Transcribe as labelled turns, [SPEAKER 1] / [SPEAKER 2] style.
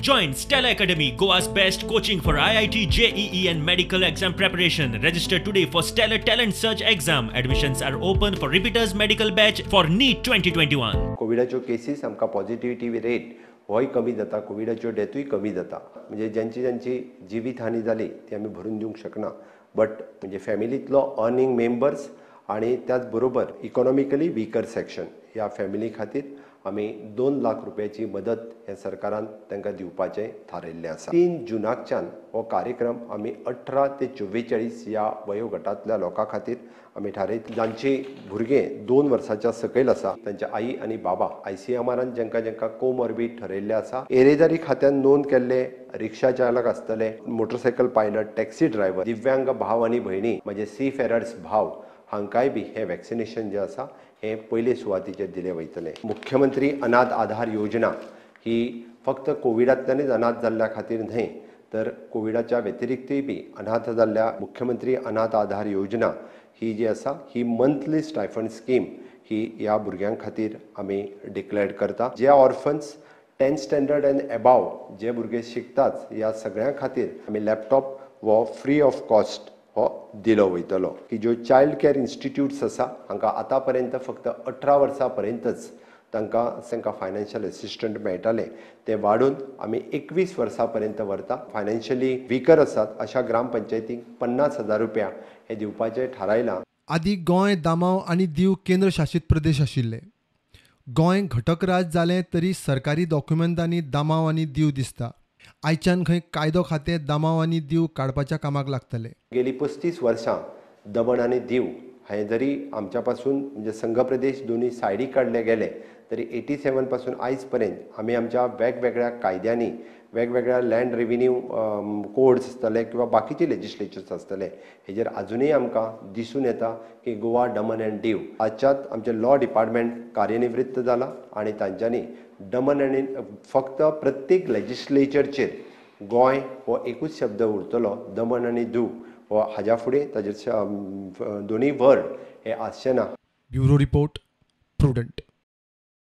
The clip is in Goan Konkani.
[SPEAKER 1] Join Stellar Academy, Goa's best coaching for IIT, JEE and medical exam preparation. Register today for Stellar Talent Search exam. Admissions are open for repeaters medical batch for NEET 2021.
[SPEAKER 2] कोविडाच्यो cases आमकां पॉझिटिव्हिटी रेट होय कमी जाता, कोविडाच्यो डेथूय कमी जाता. म्हणजे ज्यांची ज्यांची जिवीत हानी जाली ती आमी भरून दिवंक शकना, बट म्हणजे फॅमिलींतलो अर्निंग मेंबर्स आनी त्याच बरोबर इकॉनॉमिकली विकर सेक्शन ह्या फॅमिली खातीर आमी 2 लाख रुपयाची मदत हे सरकारान तांकां दिवपाचें थारायिल्लें आसा. 3 जुनाकच्यान हो कार्यक्रम आमी 18 ते 44 ह्या वयोगटांतल्या लोकां खातीर आमी थारयत. जांची भुरगें 2 वर्साच्या सकयल आसा तांच्या आई आनी बाबा ICMRन जांकां जांकां कोमॉर्बीड ठरयल्लें आसा, येरेदारी खात्यान नोंद केल्ले रिक्षा चालक आसतले, मोटरसायकल पायलट, टॅक्सी ड्रायव्हर, दिव्यांग भाव आनी भयणी म्हणजे सी फेरर्स भाव हांकांय बी हें वॅक्सिनेशन जें आसा हें पयले सुवातीचेर दिलें वयतलें. मुख्यमंत्री अनाथ आधार योजना ही फक्त कोविडांतल्यानूच अनाथ जाल्ल्या खातीर न्हय तर कोविडाच्या व्यतिरिक्तूय बी अनाथ जाल्ल्या मुख्यमंत्री अनाथ आधार योजना ही जी आसा ही मंथली स्टायफंड स्कीम ही ह्या भुरग्यां खातीर आमी डिक्लेअर करता. जे orphans 10th standard and above जे भुरगे शिकतात ह्या सगळ्यां खातीर आमी लॅपटॉप हो फ्री ऑफ कॉस्ट हो दिलो वयतलो. की ज्यो चायल्ड केअर इन्स्टिट्यूट्स आसा हांकां आतां पर्यंत फक्त 18 वर्सां पर्यंतच तांकां फायनान्शियल एसिस्टंट मेळटालें तें वाडून आमी 21 वर्सां पर्यंत व्हरता. फायनान्शियली विकर आसात अशा ग्रामपंचायतींक 50,000 रुपया हे दिवपाचें थारायलां.
[SPEAKER 3] आदी गोंय, दामांव आनी दीव केंद्र शासित प्रदेश आशिल्ले. गोंय घटक राज्य जालें तरी सरकारी डॉक्युमेंटांनी दामांव आनी दीव दिसता. आयच्यान खंय कायदो खातें दामांव आनी दीव काडपाच्या कामाक लागतले.
[SPEAKER 2] गेली 35 वर्सां दमण आनी दीव हें जरी आमच्या पासून म्हणजे संघ प्रदेश दोनूय सायडीक काडले गेले तरी 87 पासून आयज पर्यंत आमी आमच्या वेगवेगळ्या कायद्यांनी वेगवेगळ्या लँड रेव्हेन्यू कोड्स आसतले किंवा बाकीचे लेजिस्लेचर्स आसतले हेजेर आजुनूय आमकां दिसून येता की गोवा, दमन आनी दीव आजच्यात आमचें लॉ डिपार्टमेंट कार्यनिवृत्त जाला आनी तांच्यांनी दमन आनी फक्त प्रत्येक लेजिस्लेचरचेर गोंय हो एकूच शब्द उरतलो, दमन आनी दीव हो हाज्या फुडें ताजेर दोनूय वर्ड हे आसचे ना.
[SPEAKER 3] Bureau report, Prudent.